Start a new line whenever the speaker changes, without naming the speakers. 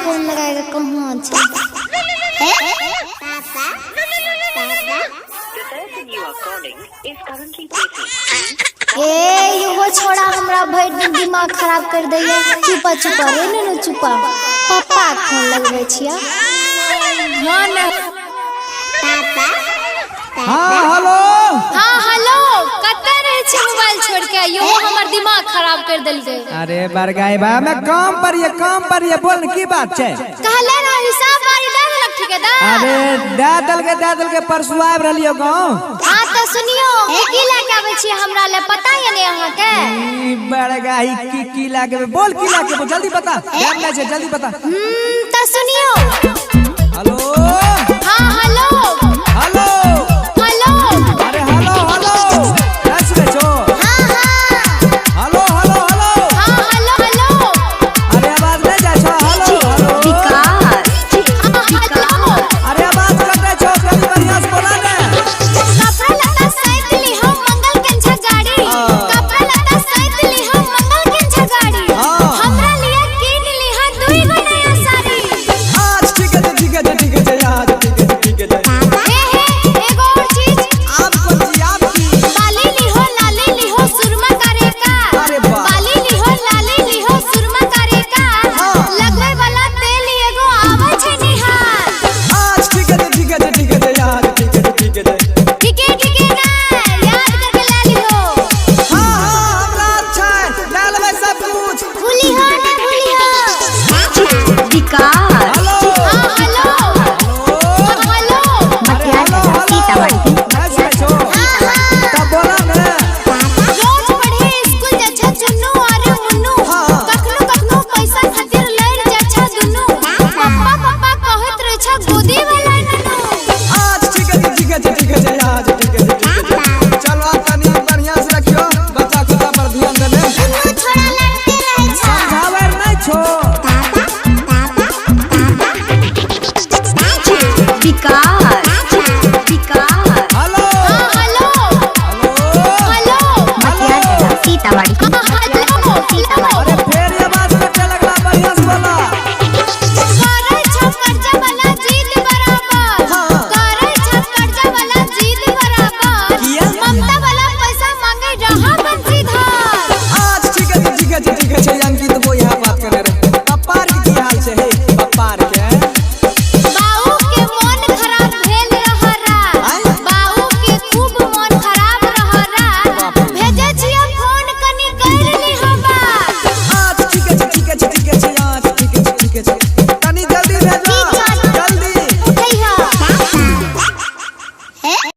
Phone लगाए के कहाँ छै?
The person you are calling is currently busy.
ए इहो छोड़ा हमरा भरि दिन दिमाग खराब कर दैया। चुपा चुपा रे नुनू चुपा। पप्पा के फोन लगबै छियै।
हाँ ना।
हाँ हेलो।
हाँ हेलो, कतऽ रहै छी मोबाइल छोड़ के? इहो हमर दिमाग खराब कर देलकै।
अरे बरगाई बा, मैं काम पर ये, काम पर ये, बोल न, की बात छै?
कहले रह हिसाब बारी दे देलक ठेकेदार।
अरे दे देलकै, दे देलकै, परसू आबि रहलियो गाँव।
हाँ तऽ सुनियो, की लए के आबै छी हमरा ले पता ये ने अहाँके?
ई बरगाई की की लागे, बोल की लागे, बोल जल्दी बता, टाइम नहीं छै, जल्दी बता।
तऽ सुनियो।
हेलो।
हाँ हेलो।
हेलो।
हेलो।
अरे हेलो हेलो, क्या सुनै छो?
हाँ हाँ।
Hello hello hello.
हाँ हेलो हेलो।
अरे आवाज नहीं जाइ छो? Hello hello.
विकास।
हाँ हेलो।
अरे आवाज कटै छो, तनी बढ़िया से बोला ने।
कपड़ा लत्ता सैत लिहो मंगल कंछा गाड़ी।
हाँ।
कपड़ा लत्ता सैत लिहो मंगल कंछा गाड़ी।
हाँ।
हमरा लिए कीन लिहा दुई गो नया साड़ी।
आज ठीक है, ठीक है, ठीक है, आज ठीक है, ठीक है।
हे हे एगो और चीज।
आप कौन सी, आप की?
बाली लिहो लाली लिहो सुरमा करे का।
अरे वाह।
बाली लिहो लाली लिहो सुरमा करे का।
हाँ।
लगवे वाला तेल एगो आवे छै निहार।
आज ठीक है, ठीक है, ठीक है, आज ठीक है, ठीक है।
ठीके ठीके ना याद करके ला लिहो।
हाँ हाँ, हमरा अच्छा है, ले लेबै सब कुछ।
भूलिहो ना भूलिहो।
विकास।
हेलो।
हाँ हेलो।
हेलो।
हेलो।
अरे हेलो हेलो, नहीं सुनै छो? तब बोला ने।
रोज पढ़े स्कूल जाछा चुन्नू और मुन्नू।
हाँ।
कखनो कखनो पैसा खातिर लड़ जाछा दुन्नू। पप्पा पप्पा कहत रहे छा गोदी वाला नन्नू।
आज ठीक है, ठीक है, ठीक है, आज ठीक है, ठीक है। चलो आप तनी बढ़िया से रखियो, बच्चा कुत्ता पर ध्यान देने।
दुनू छोड़ा लड़ते रहै छा।
समझाबै नहीं छो।
विकास। विकास।
हेलो।
हाँ हेलो।
हेलो।
हेलो।
मटियार सीतामढ़ी।
हाँ हेलो।
अरे फेर ये आवाज कटे लगला, बढ़िया से बोला।
करै छा कर्जा वाला जीत बराबर।
हाँ।
करै छा कर्जा वाला जीत बराबर।
किया?
ममता वाला पैसा मांगे रहा बंसीधार।
आज ठीक है, ठीक है, ठीक है, अंकित वो यहाँ बात करे रहे। पप्पा के की हाल छै? हे पप्पा के
बाऊ के मोन खराब भेल रह रात।
आय?
बाऊ के खूब मोन खराब रह रात।
बाप रे।
भेजै छियै फोन कनी कर लिह बात।
आज ठीक है, ठीक है, ठीक है, आज ठीक है, ठीक है, तनी जल्दी भेजो।